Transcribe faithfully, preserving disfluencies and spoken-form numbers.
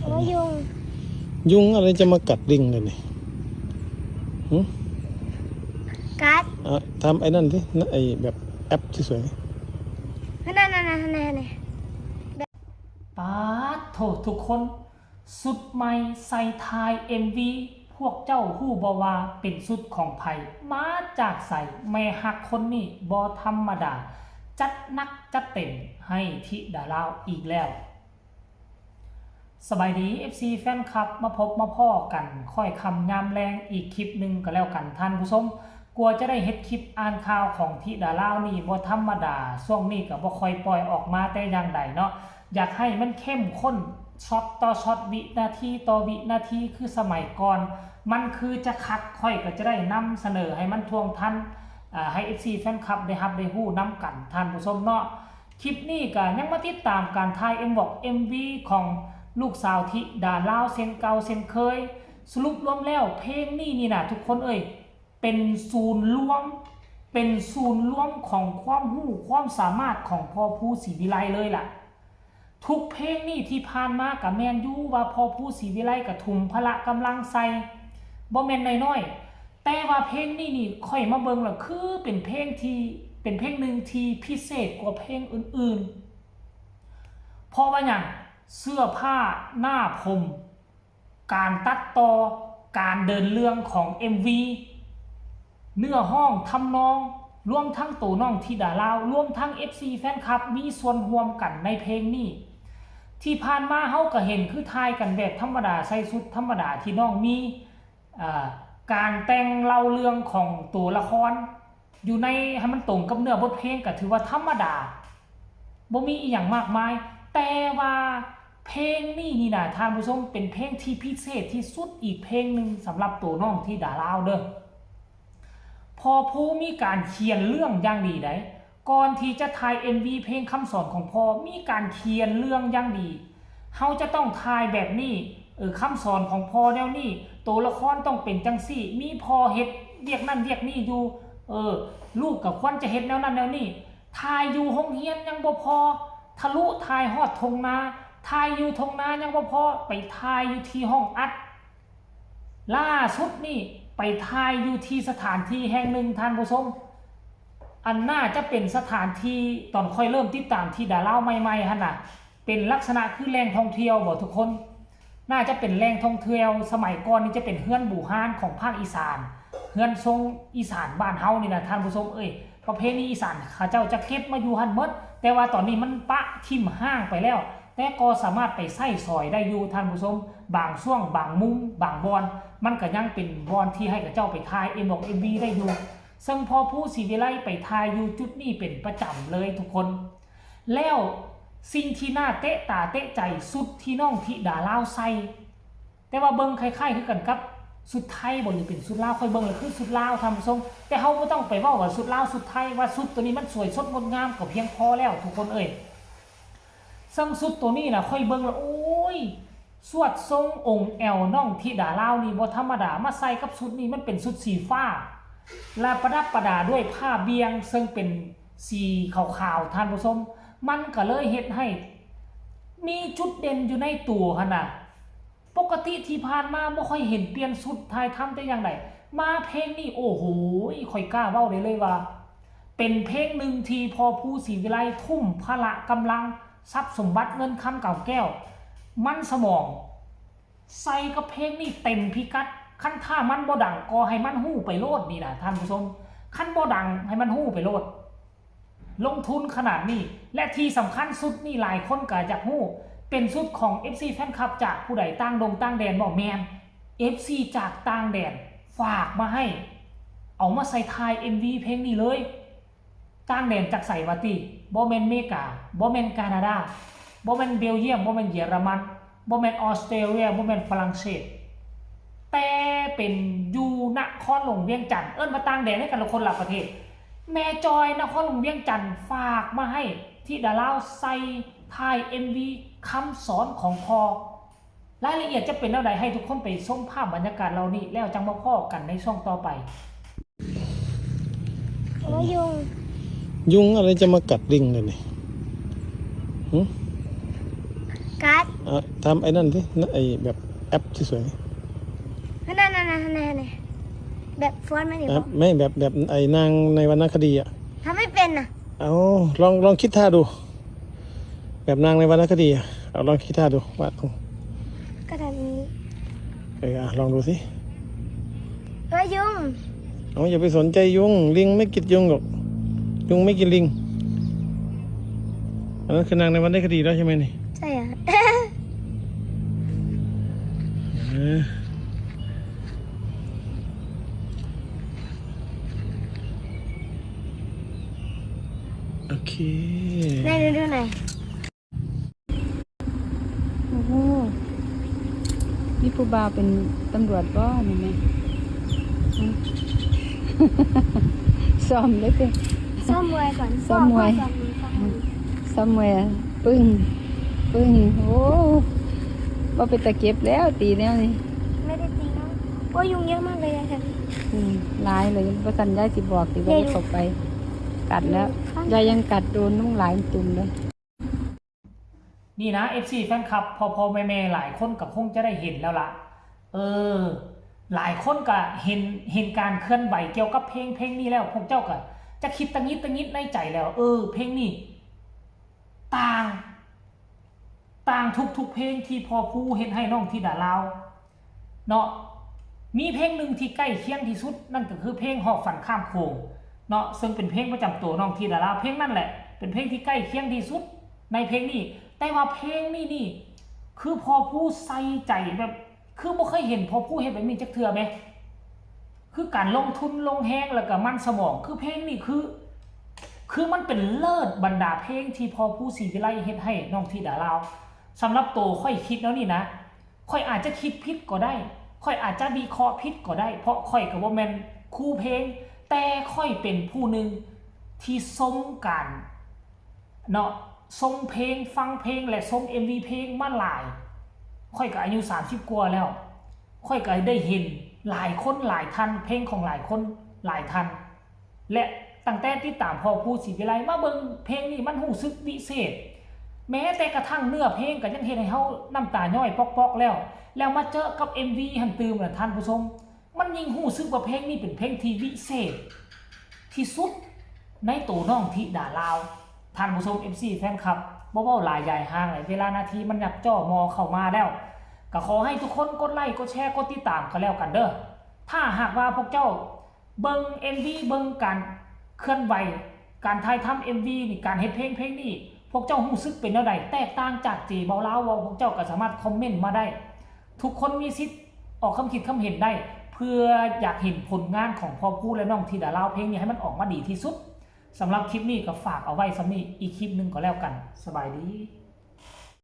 โอ้ยยุง ยุงอะไรจะมากัดลิงเลยนี่หึ กัด อ่ะทำไอ้นั่นสินะไอ้แบบแอปสวย นั่นนั่นนั่นนั่นนั่น ปาดโถทุกคน สุดใหม่ใส่ถ่าย เอ็มวี พวกเจ้าฮู้บ่ว่าเป็นสุดของไผ มาจากไส แม่ฮักคนนี้บ่ธรรมดา จัดหนักจัดเต็มให้ธิดาลาวอีกแล้ว สบายดี เอฟซี แฟนคลับ มาพบมาพ้อกันค่อยค่ำยามแลงอีกคลิปหนึ่งก็แล้วกันท่านผู้ชม กว่าจะได้เฮ็ดคลิปอ่านข่าวของธิดาลาวนี่บ่ธรรมดา ช่วงนี้ก็บ่ค่อยปล่อยออกมาแต่อย่างใดเนาะ อยากให้มันเข้มข้น ช็อตต่อช็อต วินาทีต่อวินาทีคือสมัยก่อน มันคือจะคัก ค่อยก็จะได้นำเสนอให้มันท่วงทัน อ่า ให้ เอฟซี แฟนคลับ ได้ฮับได้ฮู้นำกันท่านผู้ชมเนาะ คลิปนี้ก็ยังมาติดตามการถ่าย เอ็มวี ของลูกสาวธิดาลาวเช่นเก่าเช่นเคย สรุปรวมแล้วเพลงนี้นี่นะทุกคนเอ้ย เป็นศูนย์รวม เป็นศูนย์รวมของความรู้ความสามารถของพ่อภูศรีวิไลเลยล่ะ ทุกเพลงนี่ที่ผ่านมาก็แม่นอยู่ว่าพ่อภูศรีวิไลก็ทุ่มพละกำลังใส่ บ่แม่นน้อยๆ แต่ว่าเพลงนี้นี่ค่อยมาเบิ่งแล้วคือเป็นเพลงที่เป็นเพลงหนึ่งที่พิเศษกว่าเพลงอื่นๆ เพราะว่าหยัง เสื้อผ้า หน้าผม การตัดต่อ การเดินเรื่องของ เอ็มวี เนื้อฮ้อง ทำนอง รวมทั้งตัวน้องธิดาลาว รวมทั้ง เอฟซี แฟนคลับ มีส่วนร่วมกันในเพลงนี้ ที่ผ่านมาเฮาก็เห็นคือถ่ายกันแบบธรรมดา ใส่ชุดธรรมดาที่น้องมี อ่า การแต่งเล่าเรื่องของตัวละคร อยู่ในให้มันตรงกับเนื้อบทเพลงก็ถือว่าธรรมดา บ่มีอีหยังมากมาย แต่ว่าเพลงนี้นี่นะท่านผู้ชม เป็นเพลงที่พิเศษที่สุดอีกเพลงหนึ่งสำหรับตัวน้องธิดาลาวเด้อ พ่อภูมีการเขียนเรื่องอย่างดีได๋ ก่อนที่จะถ่าย เอ็มวี เพลงคำสอนของพ่อ มีการเขียนเรื่องอย่างดี เฮาจะต้องถ่ายแบบนี้ เออ คำสอนของพ่อแนวนี้ ตัวละครต้องเป็นจังซี่ มีพ่อเฮ็ดเวียกนั่นเวียกนี้อยู่ เออ ลูกก็ควรจะเฮ็ดแนวนั้นแนวนี้ ถ่ายอยู่โรงเรียนยังบ่พอ ทะลุถ่ายฮอดท่งนา ถ่ายอยู่ท่งนายังบ่พอ ไปถ่ายอยู่ที่ห้องอัด ล่าสุดนี่ไปถ่ายอยู่ที่สถานที่แห่งหนึ่งท่านผู้ชม อันน่าจะเป็นสถานที่ตอนค่อยเริ่มติดตามธิดาลาวใหม่ๆ หั่นน่ะ เป็นลักษณะคือแหล่งท่องเที่ยวบ่ทุกคน น่าจะเป็นแหล่งท่องเที่ยว สมัยก่อนนี่จะเป็นเฮือนบูฮานของภาคอีสาน เฮือนทรงอีสานบ้านเฮานี่นะท่านผู้ชมเอ้ย ประเพณีอีสานเขาเจ้าจะเก็บมาอยู่หั่นหมด แต่ว่าตอนนี้มันปะถิ่มฮ้างไปแล้ว แต่ก็สามารถไปใช้สอยได้อยู่ท่านผู้ชม บางช่วง บางมุม บางบ่อน มันก็ยังเป็นบ่อนที่ให้เขาเจ้าไปถ่าย เอ็มวี ได้อยู่ ซึ่งพ่อภูศรีวิไลไปถ่ายอยู่จุดนี้เป็นประจำเลยทุกคน แล้วสิ่งที่น่าเตะตาเตะใจ ชุดที่น้องธิดาลาวใส่ แต่ว่าเบิ่งคล้ายๆคือกันกับชุดไทยบ่ หรือเป็นชุดลาว ค่อยเบิ่งแล้วคือชุดลาวท่านผู้ชม แต่เฮาบ่ต้องไปเว้าว่าชุดลาวชุดไทย ว่าชุดตัวนี้มันสวยสดงดงามก็เพียงพอแล้วทุกคนเอ้ย ซึ่งชุดตัวนี้นะค่อยเบิ่งแล้ว โอ้ย สวดทรงองค์แอวน้องธิดาลาวนี่บ่ธรรมดา มาใส่กับชุดนี้ มันเป็นชุดสีฟ้า และประดับประดาด้วยผ้าเบี่ยง ซึ่งเป็นสีขาวๆท่านผู้ชม มันก็เลยเฮ็ดให้มีจุดเด่นอยู่ในตัวหั่นน่ะ ปกติที่ผ่านมาบ่ค่อยเห็นเปลี่ยนชุดถ่ายทำแต่อย่างใด มาเพลงนี้ โอ้โห ค่อยกล้าเว้าได้เลยว่า เป็นเพลงหนึ่งที่พ่อภูศรีวิไลทุ่มพละกำลัง ทรัพย์สมบัติเงินคำเก่าแก้ว มันสมอง ใส่กับเพลงนี้เต็มพิกัด คันถ้ามันบ่ดังก็ให้มันฮู้ไปโลดนี่นะท่านผู้ชม คันบ่ดังให้มันฮู้ไปโลด ลงทุนขนาดนี้ และที่สำคัญชุดนี่หลายคนก็อยากฮู้ เป็นชุดของ เอฟซี แฟนคลับจากผู้ใด ต่างดงต่างแดนบ่ แม่น เอฟซี จากต่างแดนฝากมาให้ เอามาใส่ถ่าย เอ็มวี เพลงนี้เลย ต่างแดนจากไสวะติ บ่แม่นเมกา บ่แม่นแคนาดา บ่แม่นเบลเยียม บ่แม่นเยอรมัน บ่แม่นออสเตรเลีย บ่แม่นฝรั่งเศส แต่เป็นอยู่นครหลวงเวียงจันทน์ เอิ้นว่าต่างแดนให้กันละคนละประเทศ แม่จอยนครหลวงเวียงจันทน์ฝากมาให้ธิดาลาวใส่ถ่าย เอ็มวี คำสอนของพ่อ รายละเอียดจะเป็นแนวใด ให้ทุกคนไปชมภาพบรรยากาศเหล่านี้ แล้วจังมาพ้อกันในช่วงต่อไป โอ้ยยุง ยุงอะไรจะมากัดลิงเลยนี่หึ กัด อ่ะทำไอ้นั่นสิ ไอ้แบบแอปสวยๆ นั่นนั่นนั่นนั่นนั่นแบบฟอนต์ไหมหรือ แอ เป ป ล่า ไม่แบบแบบไอ้นางในวรรณคดีอ่ะ ทำไม่เป็นน่ะ เอาลองลองคิดท่าดู แบบนางในวรรณคดีอ่ะ เอาลองคิดท่าดูวาด ก็ทำนี้ เอออ่ะลองดูสิ เฮ้ยยุง เอาอย่าไปสนใจยุง ลิงไม่กินยุงหรอก ยุงไม่กินลิง อันนั้นคือนางในวรรณคดีแล้วใช่ไหมนี่ ใช่อ่ะ เออโอเค ไหนดูดูหน่อย โอ้โห มีผู้บ่าวเป็นตำรวจบ่นี่แม่ ซ้อมเลยเด้ ซ้อมมวยก่อน ซ้อมมวย ซ้อมมวยซ้อมมวย ซ้อมมวยปึ้ง ปึ้ง โอ้ว่าเป็นตะเก็บแล้วตีแนวนี้ ไม่ได้ตีนะโอ้ยยุงเยอะมากเลยอะค่ะ อืมหลายเลยประสันยายสิบอกติว่า เดี๋ยว เข้าไป กัดแล้ว ข้าง ยายยังกัดโดนนุ่งหลายตุ่มเลย นี่นะ เอฟซี แฟนคลับพ่อพ่อแม่แม่หลายคนก็คงจะได้เห็นแล้วละเออ หลายคนก็เห็นเห็นการเคลื่อนไหวเกี่ยวกับเพลงเพลงนี้แล้ว พวกเจ้าก็จะคิดตังนิดตังนิดในใจแล้ว เออ เพลงนี้ต่าง ต่างทุกๆเพลงที่พ่อภูเฮ็ดให้น้องธิดาลาวเนาะ มีเพลงหนึ่งที่ใกล้เคียงที่สุด นั่นก็คือเพลงฮอดฝันข้ามโขงเนาะ ซึ่งเป็นเพลงประจำตัวน้องธิดาลาว เพลงนั่นแหละ เป็นเพลงที่ใกล้เคียงที่สุดในเพลงนี้ แต่ว่าเพลงนี้นี่ คือพ่อภูใส่ใจแบบ คือบ่เคยเห็นพ่อภูเฮ็ดแบบนี้จักเทื่อแหม คือการลงทุนลงแฮงแล้วก็หมั่นสมอง คือเพลงนี้คือ คือมันเป็นเลิศบรรดาเพลงที่พ่อภูศรีวิไลเฮ็ดให้น้องธิดาลาว สำหรับโตข้อยคิดแล้วนี่นะ ข้อยอาจจะคิดผิดก็ได้ ข้อยอาจจะวิเคราะห์ผิดก็ได้ เพราะข้อยก็บ่แม่นครูเพลง แต่ข้อยเป็นผู้หนึ่งที่ชมการ เนาะ ชมเพลง ฟังเพลง และชม เอ็มวี เพลงมาหลาย ข้อยก็อายุ สามสิบ กว่าแล้ว ข้อยก็ได้เห็นหลายคนหลายท่าน เพลงของหลายคนหลายท่าน และตั้งแต่ติดตามพ่อภูศรีวิไลมาเบิ่งเพลงนี้มันรู้สึกวิเศษ แม้แต่กระทั่งเนื้อเพลงก็ยังเฮ็ดให้เฮาน้ำตาย้อยปอกๆแล้ว แล้วมาเจอกับ เอ็มวี หั่นตื่มน่ะท่านผู้ชม มันยิ่งรู้สึกว่าเพลงนี้เป็นเพลงที่วิเศษที่สุดในโตน้องธิดาลาว ท่านผู้ชม เอฟซี แฟนคลับ บ่เว้าหลายยายห่างหลาย เวลานาทีมันยักจ่อมอเข้ามาแล้ว ก็ขอให้ทุกคนกดไลค์ กดแชร์ กดติดตามกันแล้วกันเด้อ ถ้าหากว่าพวกเจ้าเบิ่ง เอ็มวี เบิ่งการเคลื่อนไหว การถ่ายทำ เอ็มวี นี่ การเฮ็ดเพลงเพลงนี้ พวกเจ้ารู้สึกเป็นแนวใด แตกต่างจากเจเบาลาวบ่ พวกเจ้าก็สามารถคอมเมนต์มาได้ ทุกคนมีสิทธิ์ออกความคิดความเห็นได้ เพื่ออยากเห็นผลงานของพ่อภูและน้องธิดาลาวเพลงนี้ให้มันออกมาดีที่สุด สำหรับคลิปนี้ก็ฝากเอาไว้ส่ำนี้ อีกคลิปหนึ่งก็แล้วกัน สบายดี